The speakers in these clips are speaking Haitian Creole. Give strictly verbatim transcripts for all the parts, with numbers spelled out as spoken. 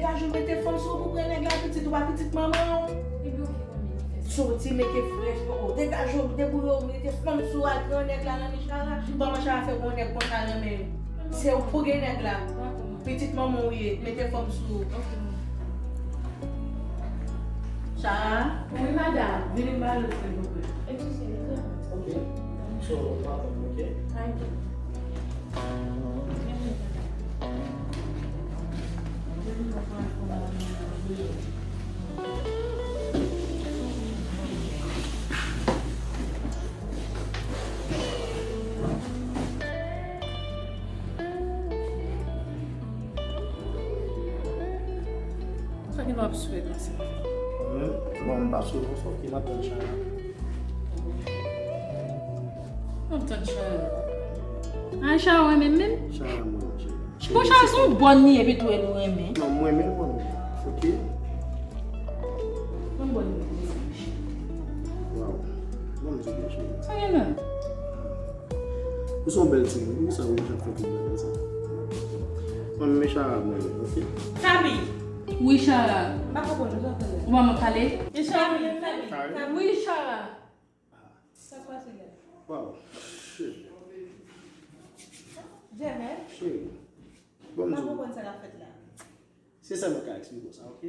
Degaje w, mete fanm sou ou pou pran nèg la pitit, ou pa pitit manman w. Epi w ki konbyen w fè sa? Soti, mete frèch, o, degaje w, debouye w, mete fanm sou ou, al pran nèg la nan men Chara. Kòman Chara fè gon nèg konsa nan men l? Se ou pou gen nèg la. Pitit manman w ye, mete fanm sou ou. Chara? Wi, madanm. Vin m ba l, silvouplè. Eskize, mesye. Ok. So, w ap tann, ok? Thank you. Sa ki nou ap swe konsa? Mwen menm, bon, m pa swe konsa, ok, m ap tann Chara. M ap tann Chara. Ay, Chara w renmen menm? Chara mwen, cheri. Bon, Chara se yon bòn li ye, epi tou e nou renmen. Non, m renmen l, mwen menm. Ok? Bon, bòn li ye, mezanmi. Waw. Bon, m di byen, cheri. Sa gen la? Ou se yon bèl timoun. Poukisa ou ap fè tout bagay sa? Mwen menm e Chara mwen menm, ok? Faby! Wi, Chara. M pa konprann ou sa fè la. Ou pa mwen pale? E Faby, Faby, Faby. Wi, Chara. Sa k pase la? Waw. Cheri. Jemè? Cheri. Bon, m pa konprann sa k ap fèt la. Se sèl mwen ka eksplike w sa, ok?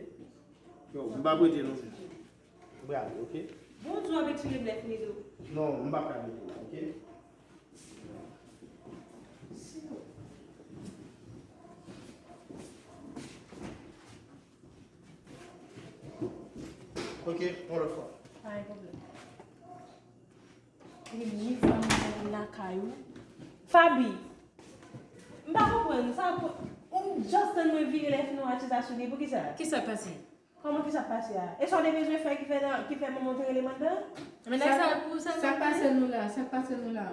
Yo, m pa prete non. Bravo, ok? Bon, di w ap eksplike blèf li tou. Non, m pa ka mete la, ok? Ok, yon lòt fwa. Pa gen pwoblèm. Epi ni fanm mwen lakay ou. Faby, m pa konprann sa. Ou just tann mwen vire lè fin yon atizasyon li, poukisa? Kisa k pase? Kòman kisa k pase a? E sa w te bezwen fè ki fè nan, ki fè manman w te rele m anndan? Men nèg sa, sa, pou sa k pase nou la, sa k pase nou la?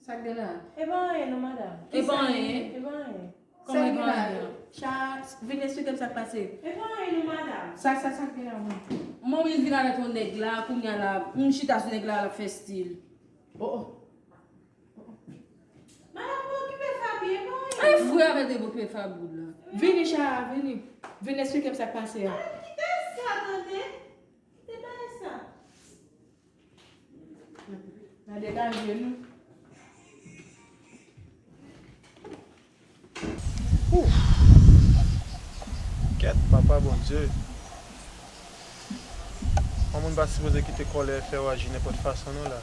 Sa k gen la? E pa anyen non, madanm. E pa anyen? E pa anyen. Kòman e pa anyen? Sa k gen la? Vin eksplike m sa k pase. E pa anyen non, madanm. Sa, sa, sa k gen la, mwen? Manmi vin avèk yon nèg la, kounye a la, m chita sou nèg la, l ap fè stil. Oh, oh. Madanm, pa okipe Faby, e pa anyen. Ay, frè avè te okipe Faby la. Vini, Chara, vini. Vin eksplike m sa k pase a. Ay, kite sa, tande. Kite bagay sa. N a degaje nou. Ouf! Kèt, papa Bondye. Yon moun pa sipoze kite kòlè fè w aji nenpòt fason non la.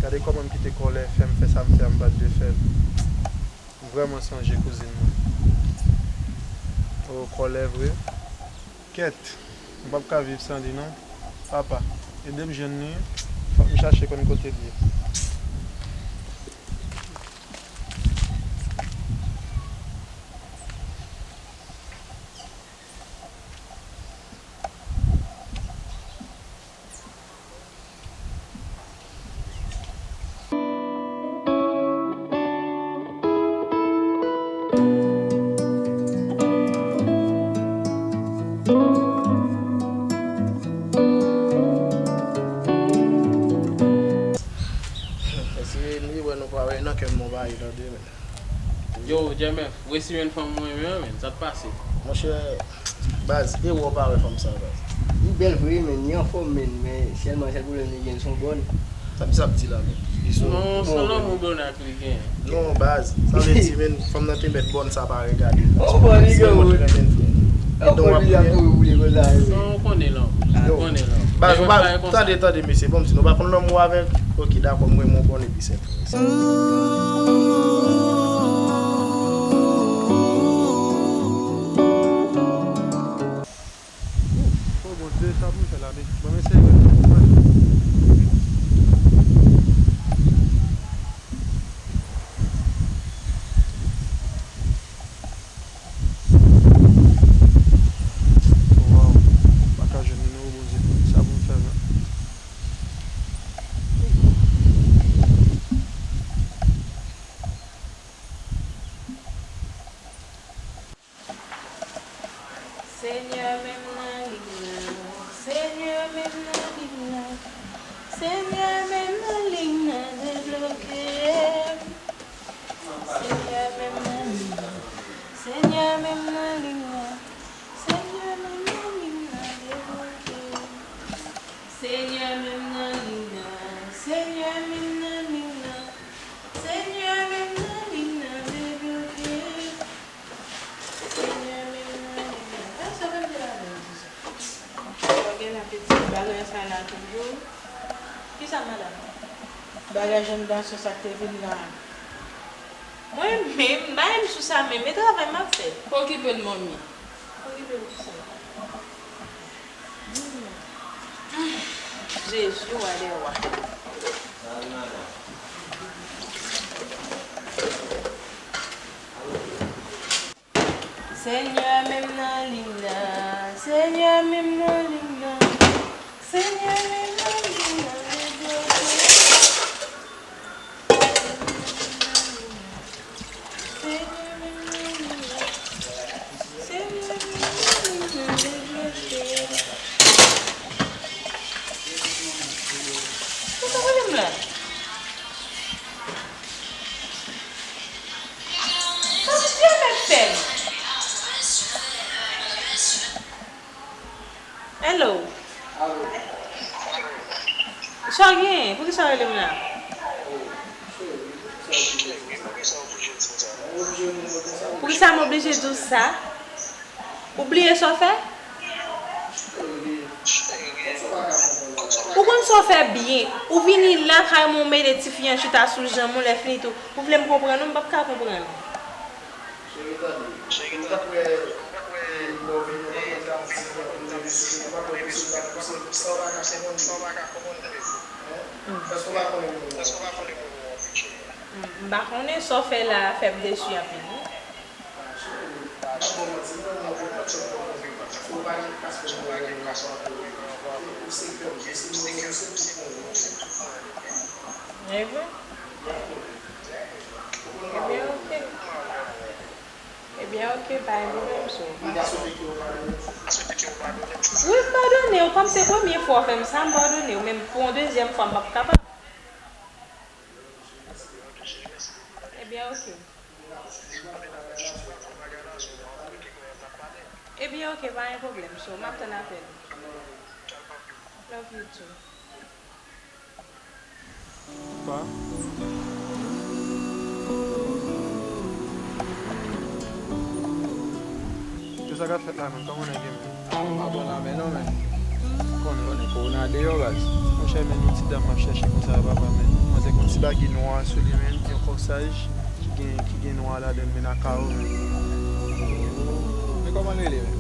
Gade kòman m kite kòlè fè m fè sa m fè a, m pa t dwe fè l. M vrèman sonje kouzin mwen. O, kòlè vre. Kèt, m p ap ka viv san li non. Papa, ede m jwenn li, fòk m chache konn kote l ye. Mesye, li wè nou pa wè nan kè m, nou pa wè tande, men. Yo, J M F, resi jwenn fanm mwen renmen an, men, sa k pase? Monchè, baz, e wè w pa wè fanm sa, baz. Li bèl vre, men, li anfòm, men, men sèlman sèl pwoblèm li gen, se yon bòn. Sa misye ap di la, men? Non, se lanmou bòn ak li gen. Non, baz, sa vle di, men, fanm nan te mèt bòn sa pa regade. Oh, bòn li gen, wi. E donk w ap priye. Non, ou konnen lanmou. Ou konnen lanmou. Baz, ou pa, tande, tande, mesye, bon, m di, nou pa konn lanmou avè l? Ok, dakò, m renmen w bòn epi sèl. O Bondye, sa pou m fè la, men. Ban m eseye wè pou mwen. Waw, m pa ka jwenn li non, o Bondye. Sa pou m fè la. Bagay jèn gason sa k te vin la. Mwen menm, m pa menm sou sa menm, e travay m ap fè. Pa okipe l, manmi. Okipe l pou sa. Jezi, wa dè wa. Senyè menm nan liy la, Senyè menm nan liy la, Senyè menm nan liy la, debloke. Senyè menm nan liy la, Senyè menm nan liy la, debloke. Ou ta rele m la? Sa misye mèt fè m? Hello. Sa w gen? Poukisa w rele m la? Poukisa m oblije di w sa? Ou bliye sa w fè? Ou konn sa w fè byen. Ou vini lakay mwen, ou mete tifi an chita sou janm ou, lè fini tou, ou vle m konprann ou, m p ap ka konprann ou. Cheri, tande. Ou pa kwè, e, lè w vini, ou pa kwè se yon ti jan pou w te vini, ou pa kwè pou se pa pou se sa w pa ka konprann li. Èske w pa konnen moun nan? M pa konnen, sa w fè la a fè m desi anpil, wi. E vre? Ebyen, oke. Ebyen, oke, pa gen pwoblèm, so. Wi, m padone w. Kòm se premye fwa w fè m sa, m padone w. Men pou yon dezyèm fwa, m p ap kapab. Ebyen, oke. Ebyen, oke, pa gen pwoblèm. So, m ap tann apèl ou. Love you too. Pa. Kisa k ap fèt la menm? Kòman nèg yo menm? Ah, m pa bon la menm non, menm. Konnen, konnen, kowona deyò, baz. Monchè, men yon ti dam m ap chèche konsa, papa, men. Manzè gen yon ti bagay nwa sou li, men. Yon kòsaj ki gen, ki gen nwa ladan l, men, nan kawo, men. Men kòman l rele, men?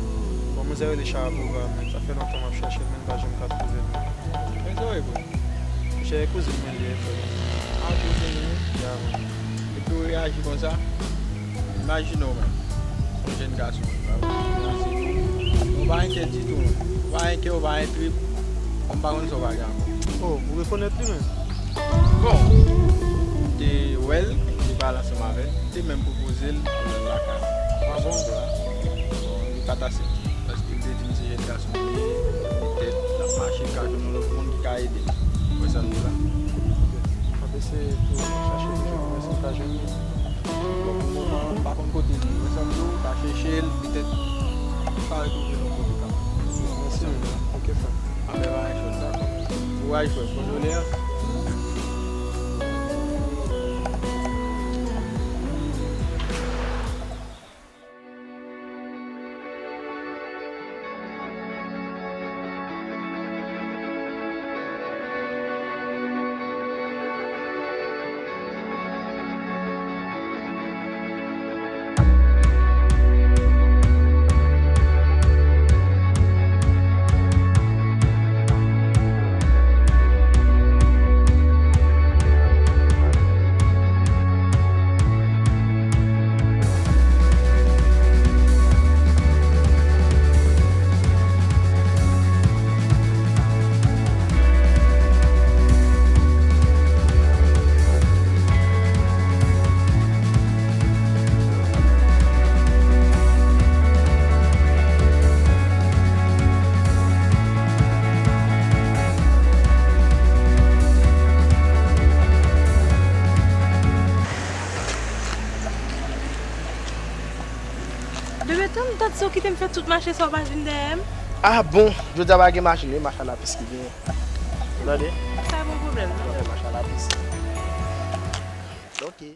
Bon, manzè rele Sharapova, men. Sa fè lontan m ap chèche l, men, m pa janm ka twouve l, men. Men sa w ye, bro? Monchè, kouzin mwen li ye, frè. Ah, kouzin ou ye? Ya, man. Epi ou reyaji konsa? Imajine w, man. Yon jèn gason, ou pa wè, ou pa enkyè ditou, man. Ou pa enkyè, ou pa enkyè trip. Kòm m pa konn sa w pa gen ankò. Oh, ou rekonèt li, men? Bon, m te wè l, m te pale ansanm avè l, m te menm pwopoze l pou l al lakay mwen. Ah bon? Bon, li pa t aksepte. Paske l te di m se jèn gason li ye, petèt l ap mache, l ka jwenn yon lòt moun ki ka ede l. Ou wè sa m di w la? Ok. M ap eseye tou chache pou jwenn mwen, si m ka jwenn li. Bon, pou moman an, m pa konn kote li ye. Ou wè sa m di w, ou ka chèche l, petèt ou ka retwouve l yon kote kanmenm. Mèsi, men. Ok, frè. Apre bagay chòt, dakò. Kouraj, frè. Kondoleyans. Bebe, tann dat sa w kite m fè tout mache sa w pa t vin dèyè m. Ah bon, jodi a pa gen machin, wi, machin a lapis ki genyen. Ou tande? Sa pa yon pwoblèm, non? Machin a lapis. Ok.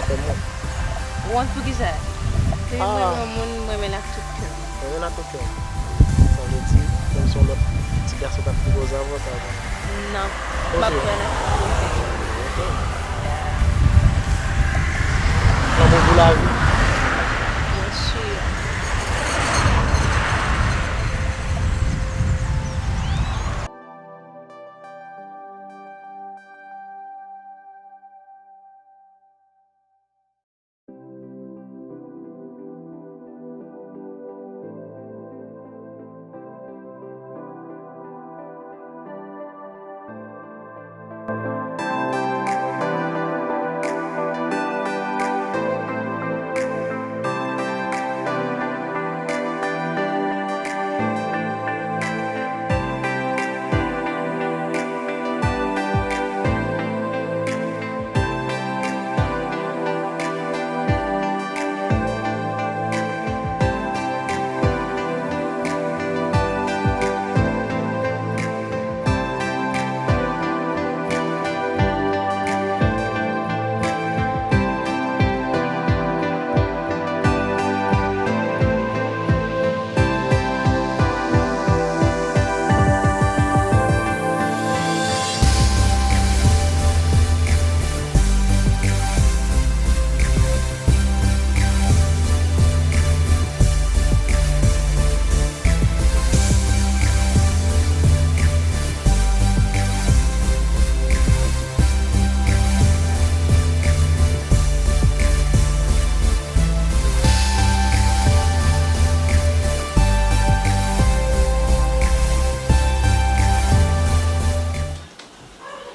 Fè m wont. Wont pou kisa? Depi mwen renmen yon moun, mwen renmen l ak tout kè m. Mwen renmen l ak tout kè m. Sa vle di, menm si yon lòt ti gason t ap pi gwo zavantaj. Non, m p ap pran nan. Ok. Lanmou pou lavi. Byen si.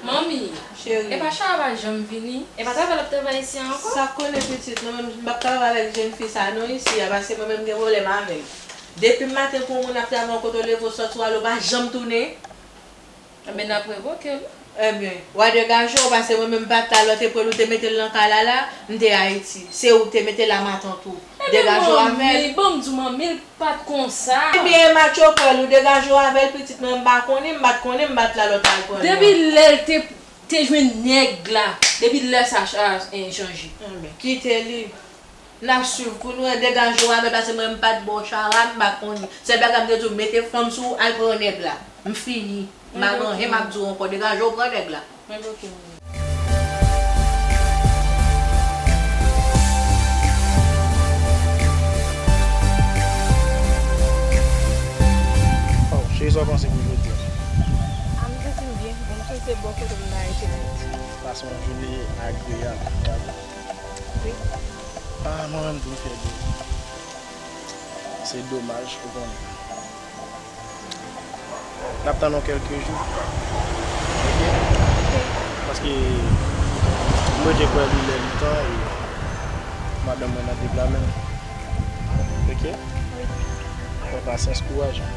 Manmi, cheri, epa Chara pa janm vini? Epa travay l ap travay isi a ankò? Sa konnen pitit, mwen menm m p ap travay avèk jèn fi sa non isi a, paske mwen menm m gen pwoblèm avè l. Depi maten pou yon moun ap travay yon kote, w leve w sòti w ale, w pa janm tounen. Enben, n ap revoke l. Enben, w a degaje w, paske mwen menm m pa t la lè w te pran l, ou te mete l nan kay la la, m te Ayiti. Se ou k te mete l a matant ou. Degaje w avè l. Enben, manmi, ban m di w, manmi, l pa t konsa. Ebyen, e match yo kwè l, ou degaje w avè l, pitit mwen, m pa konnen, m pa t konnen, m pa t la lè w t al pran l. Depi lè l te, te jwenn nèg la, depi lè sa, sa, eh, chanje. Enben, kite li. N ap swiv pou nou wè, degaje w avè l, paske mwen m pa t ba w Chara, m pa konnen. Sèl bagay m te di w, mete fanm sou ou, al pran nèg la. M fini. M pa gen anyen m ap di w ankò, degaje w pran nèg la. Mwen bloke w. Oh, cheri, sa w panse pou jodi a? A, m santi m byen. Bon, m santi se bò kote m nan rete m rete. Pase yon jounen agreyab. Wi. Ah, mwen menm tou m fè de. Se domaj, ou konnen. N ap tann yon kèlke jou. Oke? Paske m rete kwè li lè li tan e madanm mwen nan deplame l. Oke? Wi. Fè pasyans, kouraj. Oke.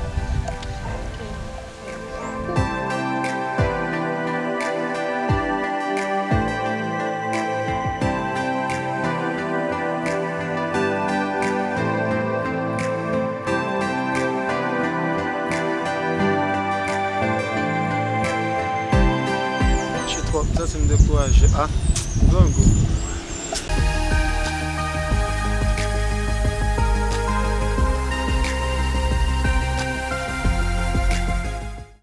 Mache twòp, m santi m dekouraje. Ah, m pran gou.